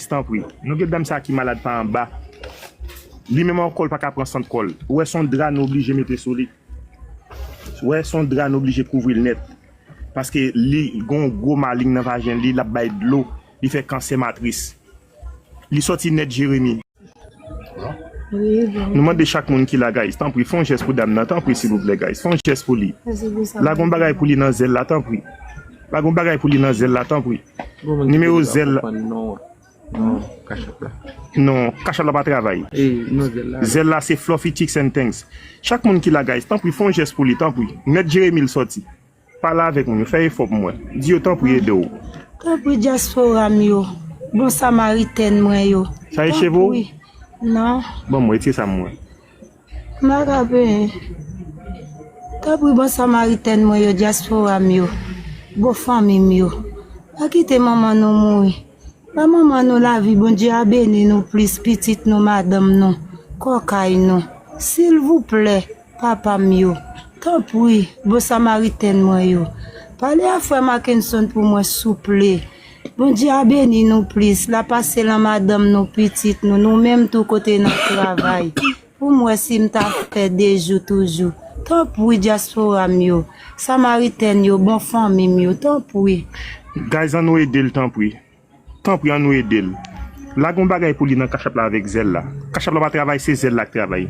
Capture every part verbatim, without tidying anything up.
Tanpri. Nou gen dam sa ki malad pa anba. Li menm ankò, l pa ka pran sant kò l. Ou wè, se yon dra nou oblije mete sou li. Ou wè, se yon dra nou oblije kouvri l nèt. Paske li gen yon gwo maling nan vajen li, l ap bay dlo, li fè kansè matris. Li sòti nèt, Jeremi. Wi, bon. Nou mande chak moun ki la, guys, tanpri, fè yon jès pou dam nan, tanpri, silvouplè, guys, fè yon jès pou li. Lage yon bagay pou li nan zèl la, tanpri. Lage yon bagay pou li nan zèl la, tanpri. Nimewo zèl la. Non, Cash App la. Non, Cash App la pa travay. Zèl la se Fluffy Chicks and Things. Chak moun ki la, guys, tanpri, fè yon jès pou li, tanpri. Nèt, Jeremi, l sòti. Pale avèk moun yo, fè efò pou mwen. Di yo tanpri ede w. Tanpri dyaspora m yo, bon samaritèn mwen yo. Sa e cheve w? Non. Ban mwen, retire sa mwen. M pa ka penyen. Tanpri bon samaritèn mwen yo, dyaspora m yo, bon fanmi m yo. Pa kite manman nou mouri. Ba manman nou lavi, Bondye a beni nou plis, pitit nou, madanm nou, kòkay nou. Silvouplè, papa m yo, tanpri, bon samaritèn mwen yo, pale a frè Mackenson pou mwen, souple. Bondye a beni nou plis, l a pase lan madanm nou, pitit nou, nou menm tou kote n ap travay. Pou m wè si m ta fè de jou toujou. Tanpri, dyaspora m yo, samaritèn yo, bon fanmi m yo, tanpri. Guys, ann nou ede l, tanpri. Tanpri, ann nou ede l. Lage yon bagay pou li nan Cash App la avèk zèl la. Cash App la pa travay, se zèl la k travay.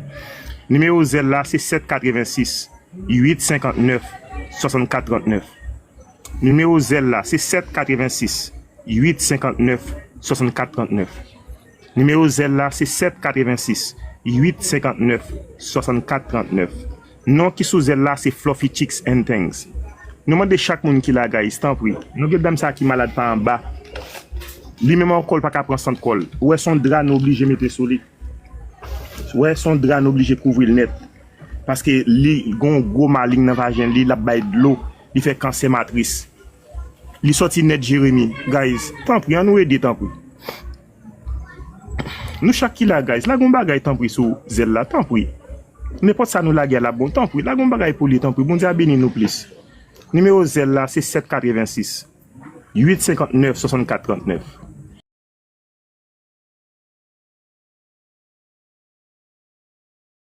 Nimewo zèl la se sèt katrevensis uit senkantnèf swasannkat trantnèf. Nimewo zèl la se sèt katrevensis uit senkantnèf swasannkat trantnèf. Nimewo zèl la se sèt katrevensis uit senkantnèf swasannkat trantnèf. Non ki sou zèl la se Fluffy Chicks and Things. Nou mande chak moun ki la, guys, tanpri. Nou gen dam sa ki malad pa anba. Li menm ankò, l pa ka pran sant kò l. Ou wè, se yon dra nou oblije mete sou li. Ou wè, se yon dra nou oblije kouvri l nèt. Paske li gen yon gwo maling nan vajen li, l ap bay dlo, li fè kansè matris. Li sòti nèt, Jeremi. Guys, tanpri, ann nou ede, tanpri. Nou chak ki la, guys, lage yon bagay, tanpri, sou zèl la, tanpri. Nenpòt sa nou lage a l ap bon, tanpri, lage yon bagay pou li, tanpri. Bondye a beni nou plis. Nimewo zèl la se sèt katrevensis uit senkantnèf swasannkat trantnèf.